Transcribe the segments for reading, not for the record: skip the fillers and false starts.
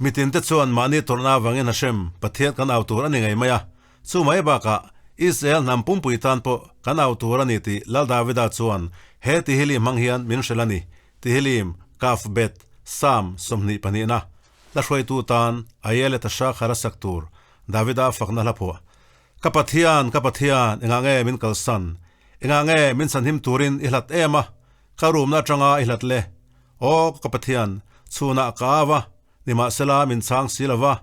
Mitinte chuan mahni tawrhna avangin Hashem, Pathian kan au tur a ni ngei mai a. Chu mai bakah Israel hnam pumpui tan pawh kan au tur a ni tih Lal Davida chuan he Tehillim hmang hian min hrilh a ni, Tehillim, Kaf Bet, Psalm 22na, Hla hruaitu tan Ayele Tashakhar a sak tur Davida fakna hla phuah. Ka Pathian, ka Pathian, engah nge min kalsan? Engah nge min chhanhim turin i hlat em a? Ka rumna atanga i hlat le. Aw, ka Pathian, chhunah ka au a, nimahsela min chhang si lo va,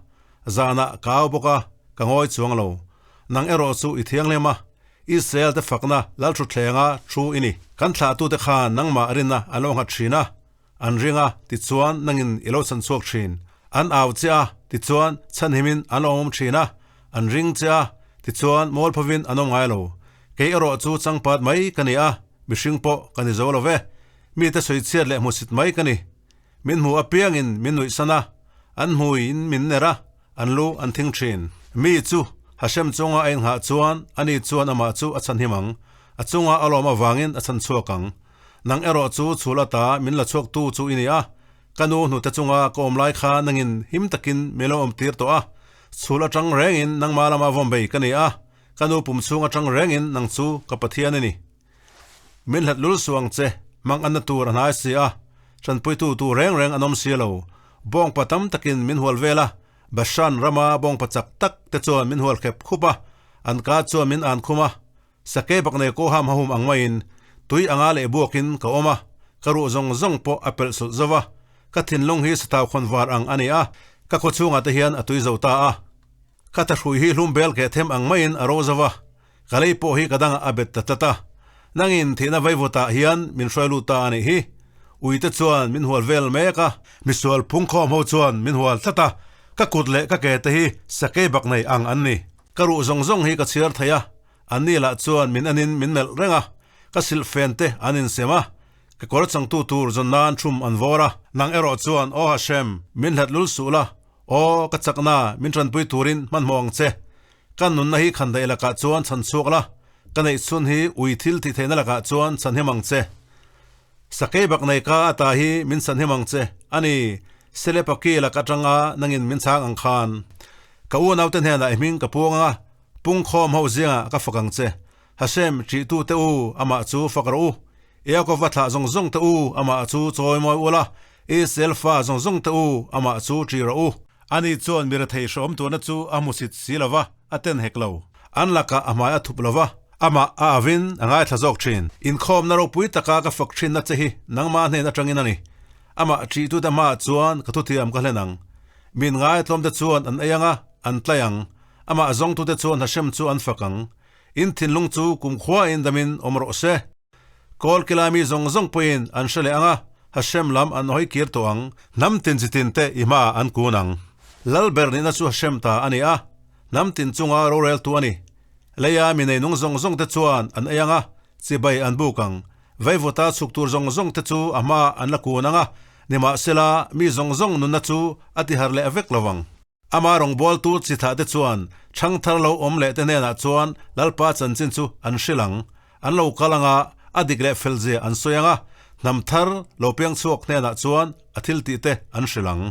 zanah ka au bawk a, ka ngawi chuang lo. Nang erawh chu i thianghlim a, Israel te fakna Lalthutthlenga thu i ni. Kan thlahtute khan nangmah rinna an lo nghat thin a, An ring a, tichuan nangin i lo chhan chhuak thin. An au che a, tichuan chhanhimin an lo awm thin a. An ring che a, tichuan mawlphovin an awm ngai lo. Kei erawh chu changpat mai ka ni a, mihring pawh ka ni zo lo ve. Mite sawi chhiat leh hmusit mai ka ni. Min hmu apiangin min nuihsan a, an hmuiin min ner a, an lu an thing thin. Mi chu Hashem chunga a inghah chuan ani chuan amah chu a chhanhim ang, a chunga a lawm avangin a chhan chhuak ang. Nang erawh chu chhul ata min la chhuaktu chu i ni a, ka nu hnute chunga ka awm lai kha nangin him takin min lo awm tir tawh a, chhul atang rengin nangma lama vawm bei ka ni a, ka nu pum chhung atang rengin nang chu ka Pathian i ni. Min hlat lul suh ang che, mang anna tur a hnai si a, tanpuitu tur reng reng an awm si lo. Bawngpa tam takin min hual vel a, Bashan rama bawngpa chak tak te chuan min hual khep khup a, an ka chuan min an khum a, Sakei bak nei kaw ham hahum ang maiin tui anga leh buakin ka awm a, ka ruh zawng zawng pawh a pelh sulh zo va, ka thinlung hi satau khawn var ang a ni a, ka khaw chhungah te hian a tui zo ta a. Ka thahrui hi hlum bel keh them ang maiin a ro zo va, ka lei pawh hi ka dangah a bet ta tlat a. Nangin thihna vaivutah hian min hruai lut ta a nih hi. Uite chuan min hual vel mek a, misual phungkhawm ho chuan min hual tlat a, ka kut leh ka ke te hi sakei bak nei ang an ni. Ka ruh zawng zawng hi ka chhiar thei a, Anni lah chuan min anin min melh reng a, ka silhfen te an insem a, ka kawr changtu tur zawn nan thum an vawr a. Nang erawh chuan, Aw Hashem, min hlat lul suh la, aw ka chakna min tanpui turin hmanhmawh ang che. Ka nunna hi khandaih lakah chuan chhan chhuak la, ka neihchhun hi ui thil tih theihna lakah chuan chhan him ang che. Sakei bak nei ka ata hi min chhan him ang che, a ni, Selepaki lak atanga nangin min chhang ang khan. Ka unaute hnenah i hming ka puang ang a, Pungkhawm ho zingah ka fak ang che. Hashem, ṭihtu te u, amah chu fak rawh u. Yaakova thlah zawng zawng te u, amah chu chawi mawi ula. Israel fa zawng zawng te u, amah chu ṭih rawh u. Ani chuan mi rethei hrehawm tuahna chu a hmusit si lo va, a ten hek lo. An lakah a hmai a thup lo va, amah a avin a ngaithla zawk ṭhin. Inkhawmna ropui taka ka fak ṭhinna che hi nangmah hnen aṭangin a ni. Amah ṭihtute hmaah chuan ka thuthiam ka hlen ang. Min ngaitlawmte chuan an ei ang a, an tlai ang. Amah zawngtute chuan Hashem chu an fak ang. In thinlung chu kumkhuain damin awm rawh se. Kawl kilai mi zawng zawng pawhin an hre leh ang a, Hashem lam an hawi kir tawh ang. Hnam tin chi tin te i hmaah an kun ang. Lal ber nihna chu Hashem ta a ni a, hnam tin chunga roreltu a ni. Leia mi neinung zawng zawng te chuan an ei ang a, chibai an buk ang. Veivuta chhuk tur zawng zawng te chu a hmaah an la kun ang a, nimahsela mi zawng zawng nunna chu a tihar leh vek lo ang. Ama rawngbawltu chi thlah te chuan thangthar lo awm leh te hnenah chuan Lalpa chanchin chu an hrilh ang. An lo kal ang a, a dik leh fel zia an sawi ang a, hnam thar lo piang chhuak hnenah chuan a thil tih te an hrilh ang.